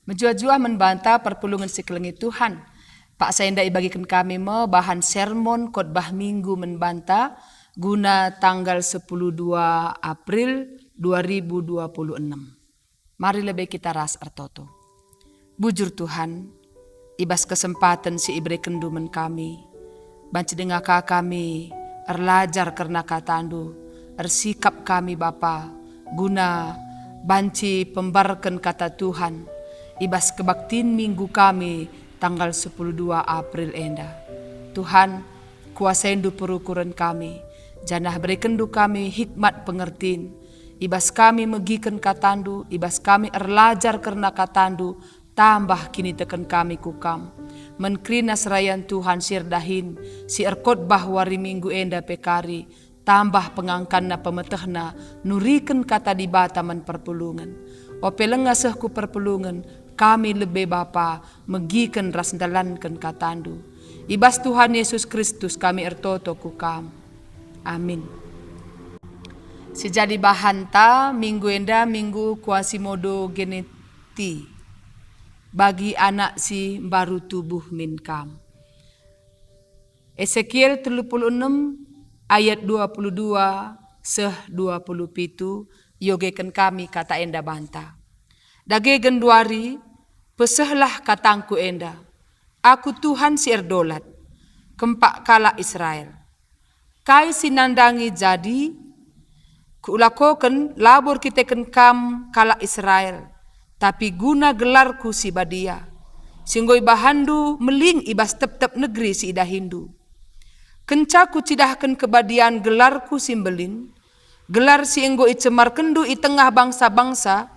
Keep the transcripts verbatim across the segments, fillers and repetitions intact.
Mejuah-juah man banta perpulungen si kelengi Tuhan. Paksa enda ibagiken kami me bahan sermon khotbah Minggu man banta guna tanggal sepuluh dua April dua ribu dua puluh enam. Mari lebe kita ras ertoto. Bujur Tuhan, i bas kesempaten si iberekenNdu man kami, banci denga ka kami erlajar kerna kataNdu, ersikap kami Bapa, guna banci pembarken kata Tuhan, i bas kebaktin Minggu kami tanggal sepuluh dua April enda. Tuhan, kuasaiNdu perukuren kami, janah berekenNdu kami hikmat pengertin. I bas kami megiken kataNdu, i bas kami erlajar kerna kataNdu, tambah kiniteken kami ku Kam. Man kerina serayan Tuhan si erdahin, si erkotbah wari Minggu enda pe kari, tambah pengangkanna pemetehna nuriken kata Dibata man perpulungen. Ope langa seh ku perpulungen, kami lebe Bapa megiken ras ndalanken kataNdu. I bas Tuhan Yesus Kristus kami ertoto ku Kam. Amin. Si jadi bahanta Minggu enda Minggu Quasimodogeniti, bagi anak si mbaru tubuh min kam. Esekiel telu puluh enem ayat dua puluh dua seh dua puluh pitu, iogeken kami kata enda banta. Dage genduari, pesehlah katangku enda, Aku Tuhan si erdolat, kempak kalak Israel. Kai si nandangi jadi Kuulakoken labo erkiteken kam kalak Israel, tapi guna gelarKu si badia, si enggo ibahanndu meling i bas tep-tep negeri si idahinndu. Kenca Kucidahken kebadian gelarKu si mbelin, gelar si enggo icemarkenndu i tengah bangsa-bangsa,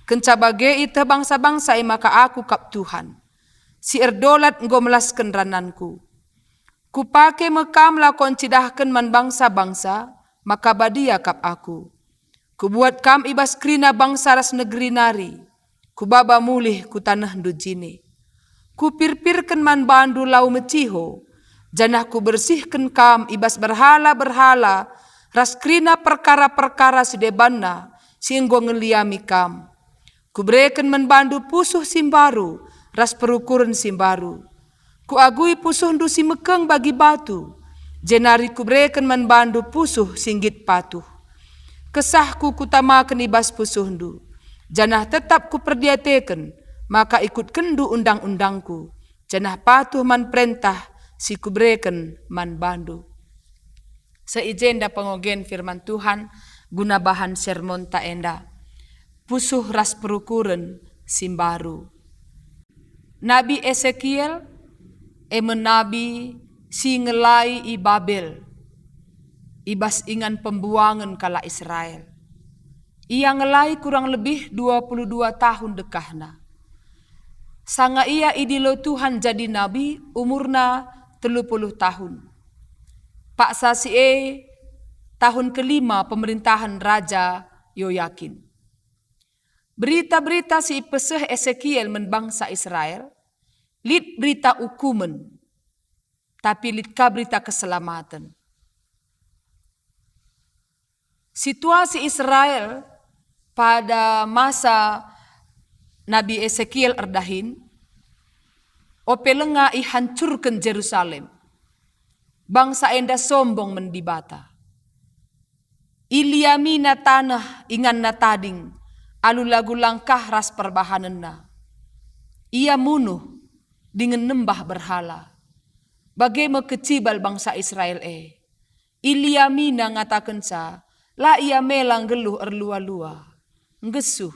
kenca bage ieteh bangsa-bangsa e maka Aku kap Tuhan, si erdolat enggo melasken rananKu. Kupake me kam lako ncidahken man bangsa-bangsa, maka badia kap Aku. Kubuat kam i bas kerina bangsa ras negeri nari, Kubaba mulih ku tanehndu jine. Kupirpirken man bandu lau meciho, janah Kubersihken kam i bas berhala-berhala ras kerina perkara-perkara si debanna si enggo ngeliami kam. Kubereken man bandu pusuh si mbaru ras perukuren si mbaru. Kuagui pusuhndu si mekeng bagi batu, jenari Kubereken man bandu pusuh si nggit patuh. KesahKu Kutamaken i bas pusuhndu, janah tetap Kuperdiateken maka ikutkenndu undang-undangKu, janah patuh man perentah si Kubereken man bandu. Seh i jenda pengogen firman Tuhan guna bahan sermonta enda, pusuh ras perukuren si mbaru. Nabi Esekiel, e me nabi si ngelai i Babel, i bas ingan pembuangen kalak Israel. Ia ngelai kurang lebih dua puluh dua tahun dekahna. Sanga ia idilo Tuhan jadi nabi, umurna telu puluh tahun. Paksa si e tahun kelima pemerintahen Raja Yoyakin. Berita-berita si ipeseh Esekiel man bangsa Israel, lit berita ukumen, tapi lit ka berita keselamaten. Situasi Israel pada masa Nabi Esekiel erdahin, ope lenga ihancurken Jerusalem. Bangsa enda sombong man Dibata. Iliamina taneh inganna tading alu lagu langkah ras perbahanenna. Ia munuh dingen nembah berhala. Bage me kecibal bangsa Israel e. Iliamina ngatakenca, la ia mela nggeluh erlua-lua. Nggesuh,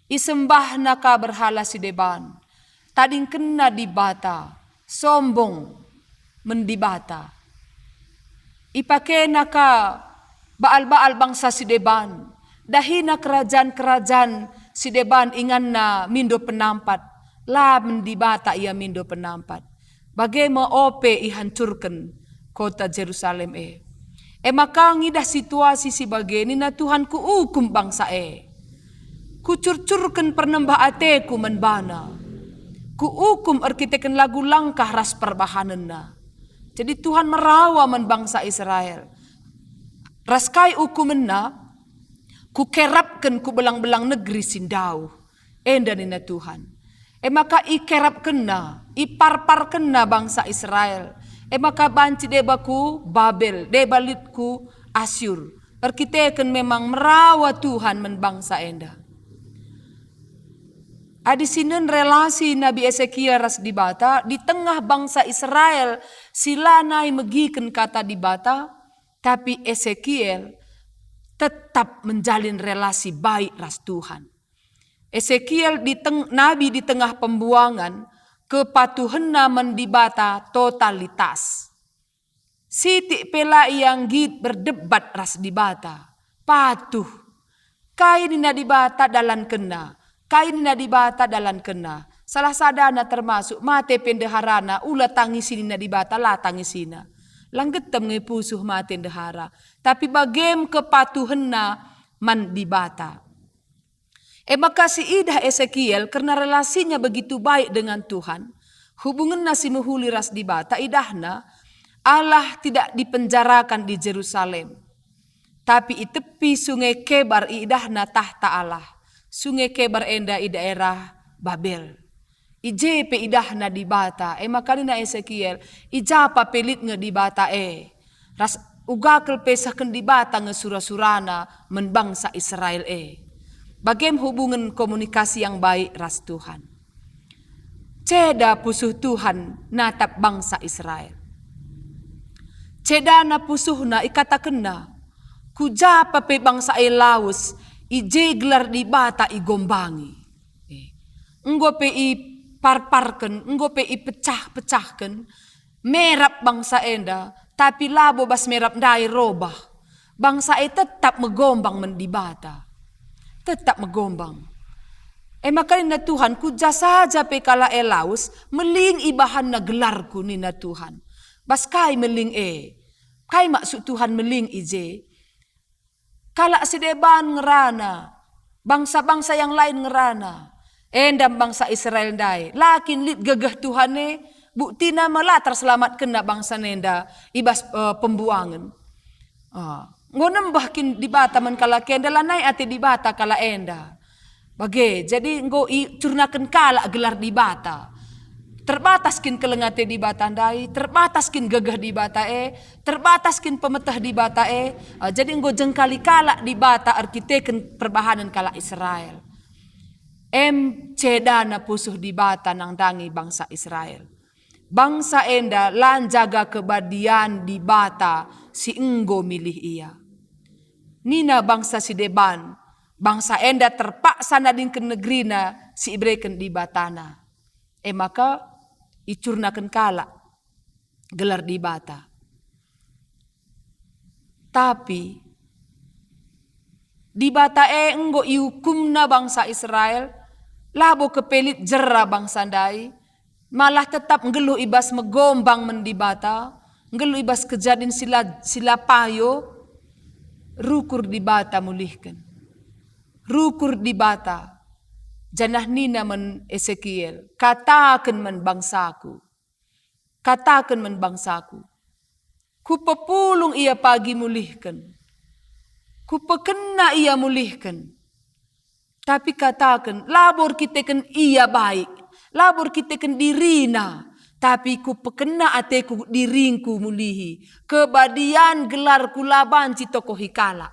isembahna ka berhala si deban, tadingkenna Dibata, sombong man Dibata. Ipakena ka baal-baal bangsa si deban, dahina kerajan-kerajan si deban inganna mindo penampat, la man Dibata ia mindo penampat. Bage me ope ihancurken kota Jerusalem e. E maka ngidah situasi si bage nina Tuhan, "Kuukum bangsa e. Kucurcurken pernembah ateKu man bana. Kuukum erkiteken lagu langkah ras perbahanenna." Jadi Tuhan merawa man bangsa Israel. Ras kai ukumenna? "Kukerapken ku belang-belang negeri si ndauh." Enda nina Tuhan. E maka ikerapkenna, iparparkenna bangsa Israel. E maka banci deba ku Babel, deba lit ku Asyur. Erkiteken memang merawa Tuhan man bangsa enda. Adi sinen relasi Nabi Esekiel ras Dibata di tengah bangsa Israel si lanai megiken kata Dibata, tapi Esekiel tetap menjalin relasi baik ras Tuhan. Esekiel di teng-, nabi di tengah pembuangan, kepatuhenna man Dibata totalitas. Sitik pe la ia nggit berdebat ras Dibata. Patuh. Kai nina Dibata dalankenna. Kai nina Dibata dalankenna. Salah sadana termasuk mate pe ndeharana, ula tangisi nina Dibata, la tangisina. La nggetem nge pusuh mate ndehara. Tapi bagem kepatuhenna man Dibata. E maka si idah Esekiel kerna relasinya begitu baik dengan Tuhan, hubungenna si mehuli ras Dibata, idahna Allah tidak dipenjarakan di Jerusalem, tapi i tepi Sungai Kebar iidahna tahta Allah. Sungai Kebar enda i daerah Babel. I je pe idahna Dibata, e maka nina Esekiel, "I ja pe lit nge Dibata e, ras uga kal pe sehken Dibata nge sura-surana man bangsa Israel e." Bagem hubungen komunikasi yang baik ras Tuhan. Ceda pusuh Tuhan natap bangsa Israel. Cedana pusuhna ikatakenna, "Ku ja pe bangsa e lawes, i je gelar Dibata igombangi." Eh, enggo pe iparparken, enggo pe ipecah-pecahken, merap bangsa enda, tapi labo bas merap ndai robah. Bangsa e tetap megombang man Dibata. Tetap megombang. E maka nina Tuhan, "Ku ja saja pe kalak e lawes, meling ibahanna gelarku," nina Tuhan. Bas kai meling e? Kai maksud Tuhan meling i je? Kalak si deban ngerana, bangsa-bangsa yang lain ngerana. Enda bangsa Israel ndai, la kin lit gegeh Tuhan e, buktina me la terselamatkenna bangsa enda i bas, eh, pembuangen. Ah, enggo nembeh kin Dibata man kalak enda, lanai ate Dibata kalak enda. Bage, jadi enggo icurnaken kalak gelar Dibata. Terbatas kin keleng ate Dibata ndai, terbatas kin gegeh Dibata e, terbatas kin pemeteh Dibata e. Ah, jadi enggo jengkali kalak Dibata erkiteken perbahanen kalak Israel. Em cedana pusuh Dibata nandangi bangsa Israel. Bangsa enda la njaga kebadian Dibata si enggo milih ia. Nina bangsa si deban, bangsa enda terpaksa nadingken negerina si ibereken Dibatana. E maka icurnaken kalak gelar Dibata. Tapi Dibata e enggo iukumna bangsa Israel, labo kepe lit jera bangsa ndai, malah tetap nggeluh i bas megombang man Dibata, nggeluh i bas kejadin si la, si la payo, rukur Dibata mulihken. Rukur Dibata, janah nina man Esekiel, "Kataken man bangsaku, kataken man bangsaku, Kupepulung ia pagi mulihken, Kupekena ia mulihken." Tapi kataken, labo erkiteken ia baik, labo erkiteken dirina, tapi Kupekena ateKu diringKu mulihi, kebadian gelarKu la banci tokohi kalak.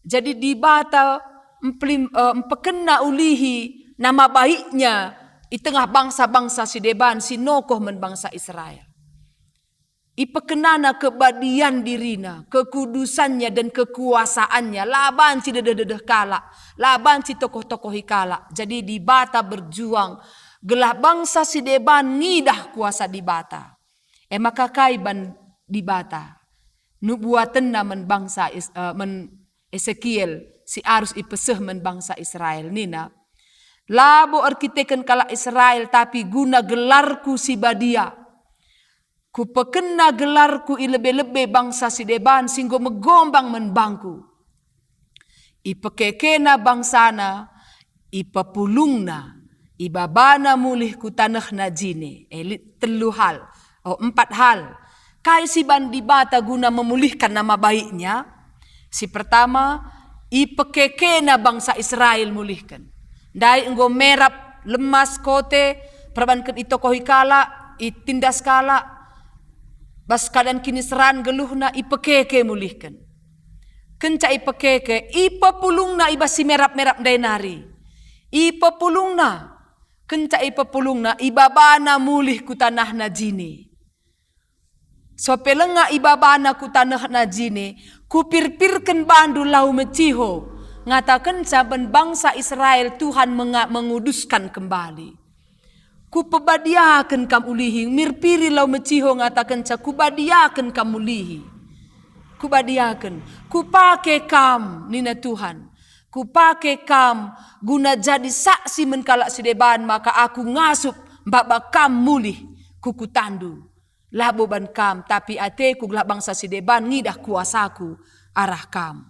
Jadi Dibata mpelim-, eh, mpekena ulihi nama baiknya i tengah bangsa-bangsa si deban si nokoh man bangsa Israel. Ipekenana kebadian dirina, kekudusannya dan kekuasaannya, la banci dedeh-dedeh kalak, la banci tokoh-tokohi kalak. Jadi Dibata berjuang gelah bangsa si deban ngidah kuasa Dibata. E maka kai ban Dibata nubuatenna man bangsa Is-, eh, man Esekiel si arus ipeseh man bangsa Israel nina, "Labo erkiteken kalak Israel, tapi guna gelarKu si badia. Kupekena gelarKu i lebe-lebe bangsa si deban si enggo megombang man bangKu." Ipekekena bangsana, ipepulungna, ibabana mulih ku tanehna jine. E, lit telu hal, oh, empat hal. Kai si ban Dibata guna memulihkan nama baiknya? Si pertama, ipekekena bangsa Israel mulihken. Ndai enggo merap lemas, kote, perbahanken itokohi kalak, itindas kalak, bas keadaan kiniseran geluhna, ipekeke mulihken. Kenca ipekeke, ipepulungna i bas si merap-merap ndai nari. Ipepulungna, kenca ipepulungna, ibabana mulih ku tanahna jine. Sope langa ibabana ku tanehna jine, kupirpirken bandu lau meciho, ngatakenca man bangsa Israel Tuhan menga-, menguduskan kembali. Kupebadiaken kam ulihi, mirpiri lau meciho ngatakenca kubadiaken kam ulihi. Kubadiaken, kupake kam, nina Tuhan. Kupake kam guna jadi saksi man kalak si deban maka aku ngasup maba kam mulih ku kutandu. Labo ban kam, tapi ateku gelah bangsa si deban ngidah kuasaku arah kam.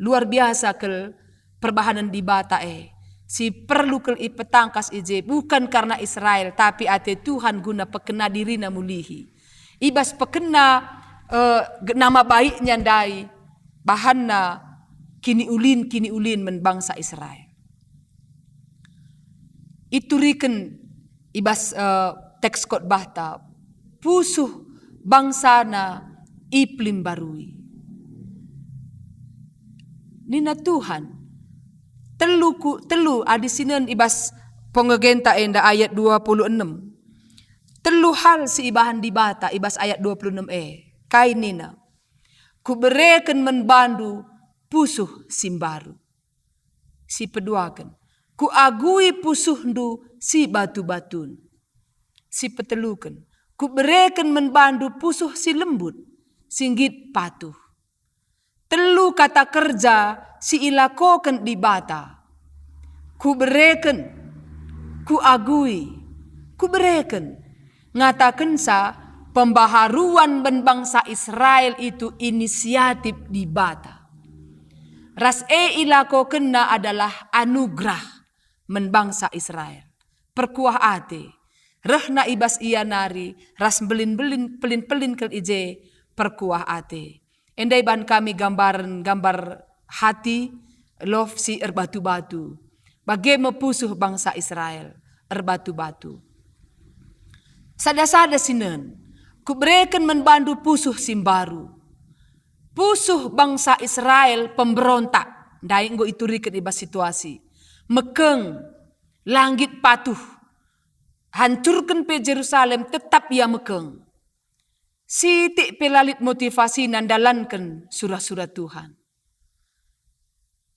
Luar biasa kal perbahanen Dibata e, si perlu kal ipetangkas i je, bukan karena Israel, tapi ate Tuhan guna pekena dirina mulihi. I bas pekena, eh, ge-, nama baiknya ndai, bahanna kiniulin-kiniulin man bangsa Israel. Ituriken i bas, eh, teks khotbahta, pusuh bangsana ipelimbarui. Nina Tuhan, telu ku, telu adi sinen i bas pengegenta enda ayat dua puluh enem. Telu hal si ibahan Dibata i bas ayat dua puluh enem e. Kai nina? Kubereken man bandu pusuh si mbaru. Si peduaken, kuagui pusuhndu si batu-batun. Si peteluken, kubereken man bandu pusuh si lembut, si nggit patuh. Telu kata kerja si ilakoken Dibata. Kubereken, kuagui, kubereken. Ngatakenca pembaharuan man bangsa Israel itu inisiatif Dibata. Ras e ilakokenna adalah anugerah man bangsa Israel. Perkuah ate, rehna i bas ia nari ras mbelin-mbelin, pelin-pelin kal i je perkuah ate. Enda ibahan kami gambaren, gambar hati, love si erbatu-batu. Bage me pusuh bangsa Israel, erbatu-batu. Sada-sada sinen, kubereken man bandu pusuh si mbaru. Pusuh bangsa Israel pemberontak, ndai enggo ituriken i bas situasi. Mekeng, la nggit patuh. Hancurken pe Jerusalem, tetap ia mekeng. Sitik pe la lit motivasina ndalanken sura-sura Tuhan.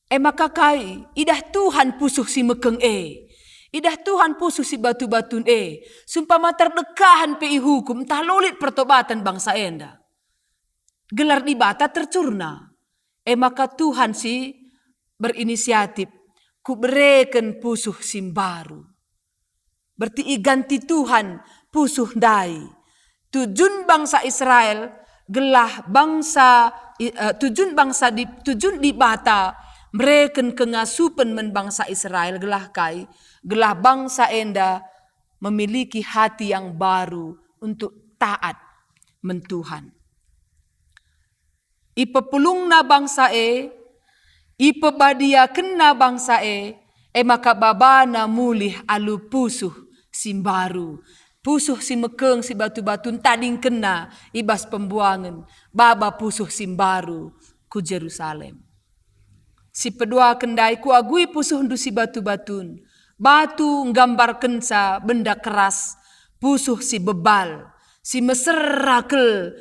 E maka kai, idah Tuhan pusuh si mekeng e, idah Tuhan pusuh si batu-batun e, sumpama terdekahen pe ihukum, ntah la lit pertobaten bangsa enda. Gelar Dibata tercurna. E maka Tuhan si berinisiatif, kubereken pusuh si mbaru. Berarti iganti Tuhan pusuh ndai. Tujun bangsa Israel gelah bangsa, i-, eh, tujun bangsa di, tujun Dibata mereken kengasupen man bangsa Israel gelah kai? Gelah bangsa enda memiliki hati yang baru untuk taat man Tuhan. Ipepulungna bangsa e, ipebadiakenna bangsa e, e maka babana mulih alu pusuh si mbaru, pusuh si mekeng si batu-batu ntadingkenna i bas pembuangen, baba pusuh si mbaru ku Jerusalem. Si peduaken ndai, kuagui pusuhndu si batu-batun. Batu nggambarkenca benda keras, pusuh si bebal, si mesera kal,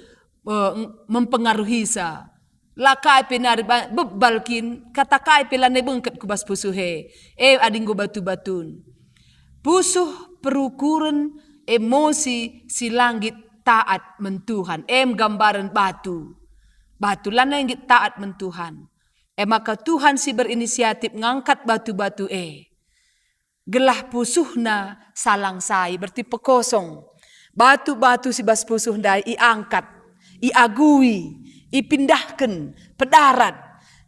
eh, mempengaruhisa. La kai pe nari ba-, bebal kin, kata kai pe lanai bengket ku bas pusuh e. E adi enggo batu-batun. Pusuh perukuren emosi si la nggit taat man Tuhan, e nggambaren batu. Batu lanai nggit taat man Tuhan. E maka Tuhan si berinisiatif ngangkat batu-batu e. Gelah pusuhna salang sai, berarti pekosong. Batu-batu si bas pusuh ndai iangkat, iagui, ipindahken, pedarat.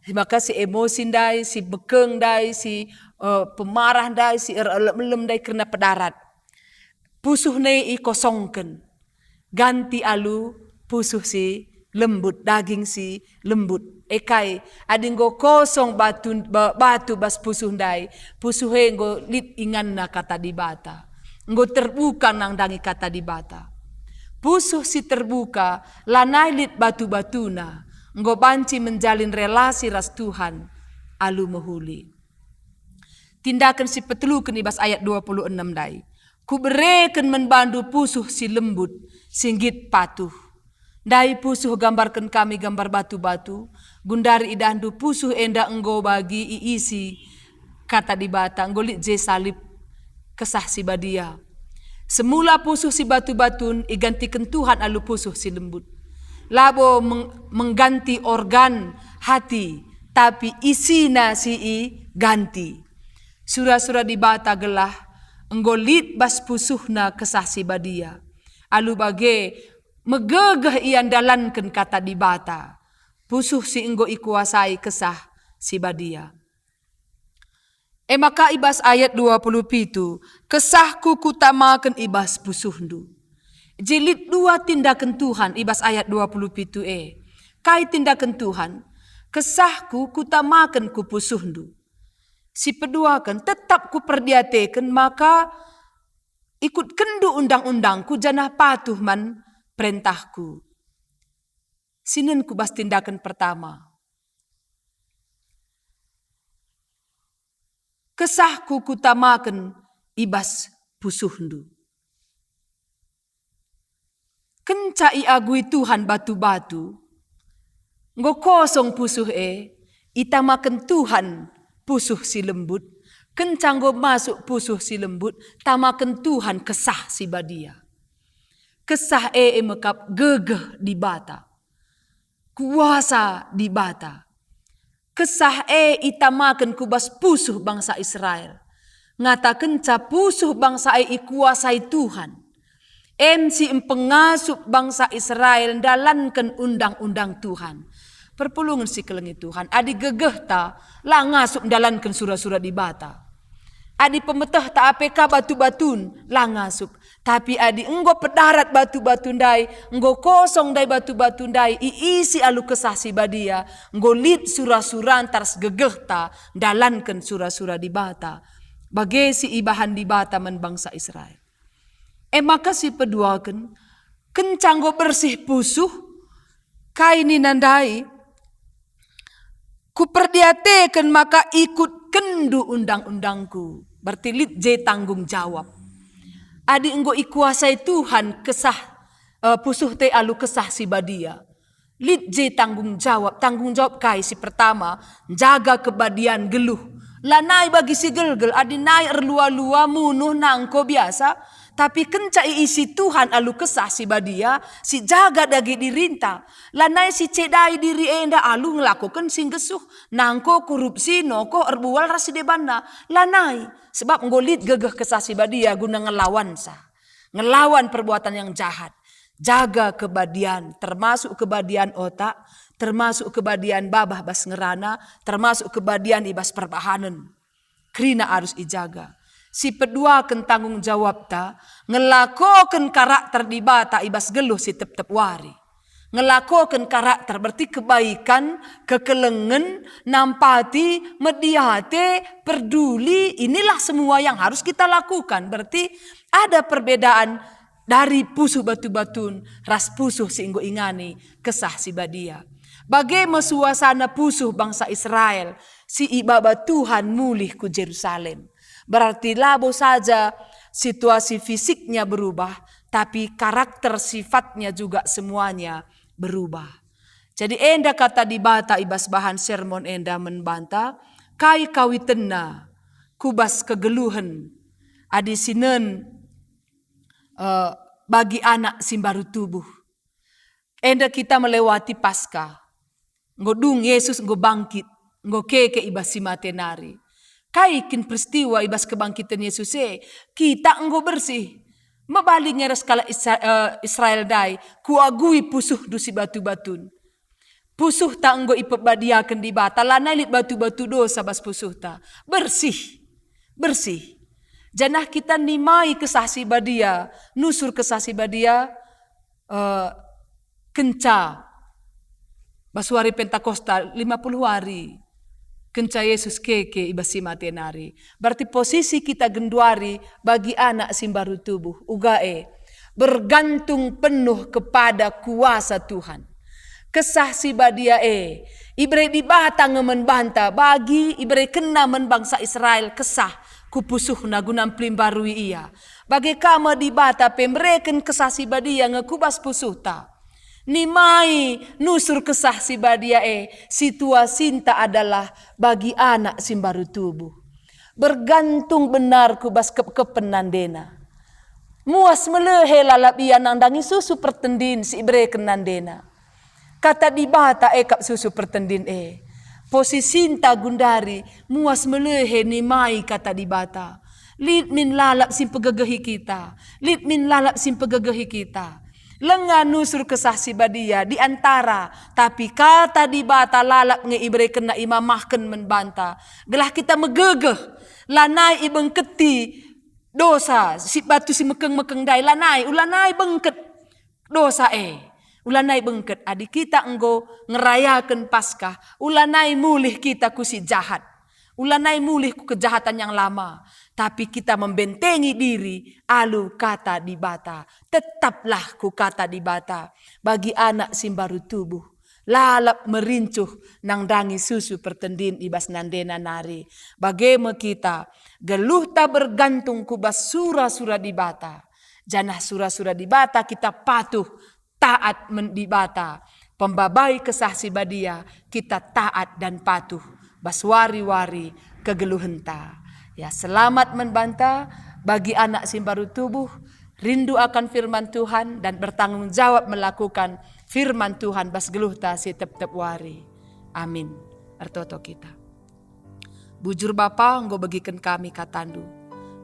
E maka si emosi ndai, si mekeng ndai, si, eh, pemarah ndai, si erelem-elem ndai kerna pedarat. Pusuh e ikosongken, ganti alu pusuh si lembut, daging si lembut. E kai, adi enggo kosong batu, ba-, batu bas pusuh ndai, pusuh e enggo lit inganna Kata Dibata. Enggo terbuka nandangi Kata Dibata. Pusuh si terbuka lanai lit batu-batuna, enggo banci menjalin relasi ras Tuhan alu mehuli. Tindaken si peteluken i bas ayat dua puluh enem ndai, "Kubereken man bandu pusuh si lembut, si nggit patuh." Ndai pusuh gambarken kami gambar batu-batu, gundari idahndu pusuh enda enggo bagi iisi Kata Dibata, enggo lit je salib Kesah Si Badia. Semula pusuh si batu-batun igantiken Tuhan alu pusuh si lembut. Labo meng-, mengganti organ hati, tapi isina si iganti. Sura-sura Dibata gelah enggo lit bas pusuhna Kesah Si Badia. Alu bage, megegeh ia ndalanken Kata Dibata, pusuh si enggo ikuasai Kesah Si Badia. E maka i bas ayat dua puluh pitu, "KesahKu Kutamaken i bas pusuhndu." Jadi lit dua tindaken Tuhan i bas ayat dua puluh pitu e. Kai tindaken Tuhan? "KesahKu Kutamaken ku pusuhndu." Si peduaken, "Tetap Kuperdiateken maka ikutkenndu undang-undangKu janah patuh man perentahKu." Sinen ku bas tindaken pertama. "KesahKu Kutamaken i bas pusuhndu." Kenca iagui Tuhan batu-batu, enggo kosong pusuh e, itamaken Tuhan pusuh si lembut. Kenca enggo masuk pusuh si lembut, tamaken Tuhan Kesah Si Badia. Kesah e, e me kap gegeh Dibata, kuasa Dibata. Kesah e itamaken ku bas pusuh bangsa Israel. Ngatakenca pusuh bangsa e ikuasai Tuhan. En si mpengasup bangsa Israel ndalanken undang-undang Tuhan. Perpulungen si kelengi Tuhan, adi gegehta, la ngasup ndalanken sura-sura Dibata. Adi pemetehta ape ka batu-batun, la ngasup. Tapi adi enggo pedarat batu-batu ndai, enggo kosong ndai batu-batu ndai, iisi alu Kesah Si Badia, enggo lit sura-suranta ras gegehta ndalanken sura-sura Dibata. Bage si ibahan Dibata man bangsa Israel. E maka si peduaken, kenca enggo bersih pusuh, kai nina ndai? "Kuperdiateken maka ikutkenndu undang-undangKu." Berarti lit je tanggung jawab. Adi enggo ikuasai Tuhan Kesah, eh, pusuh te alu Kesah Si Badia, lit je tanggung jawab. Tanggung jawab kai? Si pertama, njaga kebadian geluh. Lanai bagi si gelgel, adi nai erlua-lua, munuh, nangko, biasa. Tapi kenca iisi Tuhan alu Kesah Si Badia, sijaga dage dirinta. Lanai sicedai diri enda alu ngelakoken si nggesuh, nangko, korupsi, nokoh, erbual ras si debanna. Lanai, sebab enggo lit gegeh Kesah Si Badia guna ngelawansa. Ngelawan perbuatan yang jahat. Jaga kebadian, termasuk kebadian otak, termasuk kebadian babah bas ngerana, termasuk kebadian i bas perbahanen. Kerina arus ijaga. Si peduaken tanggung jawabta, ngelakoken karakter Dibata i bas geluh si tep-tep wari. Ngelakoken karakter berarti kebaikan, kekelengen, nampati, mediate, peduli, inilah semua yang harus kita lakukan. Berarti ada perbedaan dari pusuh batu-batun ras pusuh si enggo ingani Kesah Si Badia. Bage me suasana pusuh bangsa Israel si ibaba Tuhan mulih ku Jerusalem. Berarti labo saja situasi fisiknya berubah, tapi karakter sifatnya juga semuanya berubah. Jadi enda Kata Dibata i bas bahan sermon enda man banta, kai kawitenna ku bas kegeluhen adi sinen, eh, bagi anak si mbaru tubuh. Enda kita melewati Paskah. Enggo dung Yesus enggo bangkit, enggo keke i bas si mate nari. Kai kin peristiwa i bas kebangkiten Yesus e? Kita enggo bersih. Mebali nge ras kalak Isra-, eh, Israel ndai, "Kuagui pusuhndu si batu-batun." Pusuhta enggo ipebadiaken Dibata, lanai lit batu-batu dosa bas pusuhta. Bersih. Bersih. Janah kita nimai Kesah Si Badia, nusur Kesah Si Badia, eh, kenca Bas wari Pentakosta, lima puluh wari kenca Yesus keke i bas si mate nari. Berarti posisi kita genduari bagi anak si mbaru tubuh, uga e, bergantung penuh kepada kuasa Tuhan. Kesah Si Badia e ibere Dibata nge man banta, bagi iberekenNa man bangsa Israel kesah ku pusuhna guna mpelimbarui ia. Bage ka me Dibata pe mereken Kesah Si Badia nge ku bas pusuhta. Nimai nusur Kesah Si Badia e, situasinta adalah bagi anak si mbaru tubuh. Bergantung benar ku bas kepkepen nandena. Muas melehe lalap ia nandangi susu pertendin si ibereken nandena. Kata Dibata e kap susu pertendin e. Posisinta gundari muas melehe nimai Kata Dibata. Lit min lalap si mpegegehi kita, lit min lalap si mpegegehi kita. Lenga nusur Kesah Si Badia di antara, tapi Kata Dibata lalap nge iberekenNa, imamahken man banta, gelah kita megegeh, lanai ibengketi dosa, si batu si mekeng-mekeng ndai, lanai, ulanai bengket dosa e. Ulanai bengket adi kita enggo ngerayaken Paskah, ulanai mulih kita ku si jahat. Ulanai mulih ku kejahatan yang lama, tapi kita membentengi diri alu Kata Dibata. Tetaplah ku Kata Dibata. Bagi anak si mbaru tubuh, lalap merincuh nandangi susu pertendin i bas nandena nari. Bage me kita, geluhta bergantung ku bas sura-sura Dibata. Janah sura-sura Dibata kita patuh, taat man Dibata, pembabai Kesah Si Badia, kita taat dan patuh bas wari-wari kegeluhenta. Ya, selamat man banta bagi anak si mbaru tubuh, rindu akan firman Tuhan, dan bertanggung jawab melakukan firman Tuhan bas geluhta si tep-tep wari. Amin. Ertoto kita. Bujur Bapa, enggo begiken kami KataNdu,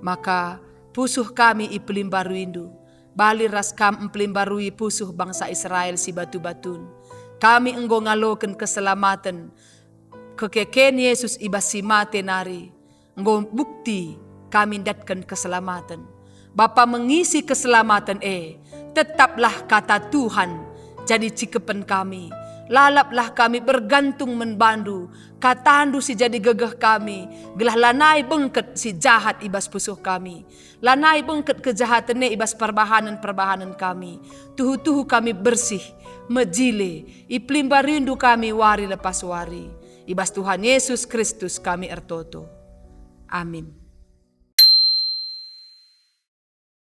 maka pusuh kami ipelimbaruiNdu. Bali ras Kam mpelimbarui pusuh bangsa Israel si batu-batun. Kami enggo ngaloken keselamaten, kekeken Yesus i bas si mate nari, enggo bukti kami ndatken keselamaten. Bapa mengisi keselamaten e, tetaplah Kata Tuhan jadi cikepen kami. Lalaplah kami bergantung man baNdu, KataNdu si jadi gegeh kami, gelah lanai bengket si jahat i bas pusuh kami. Lanai bengket kejahaten e i bas perbahanen-perbahanen kami. Tuhu-tuhu kami bersih, mejile, ipelimbarindu kami wari lepas wari. I bas Tuhan Yesus Kristus kami ertoto. Amin.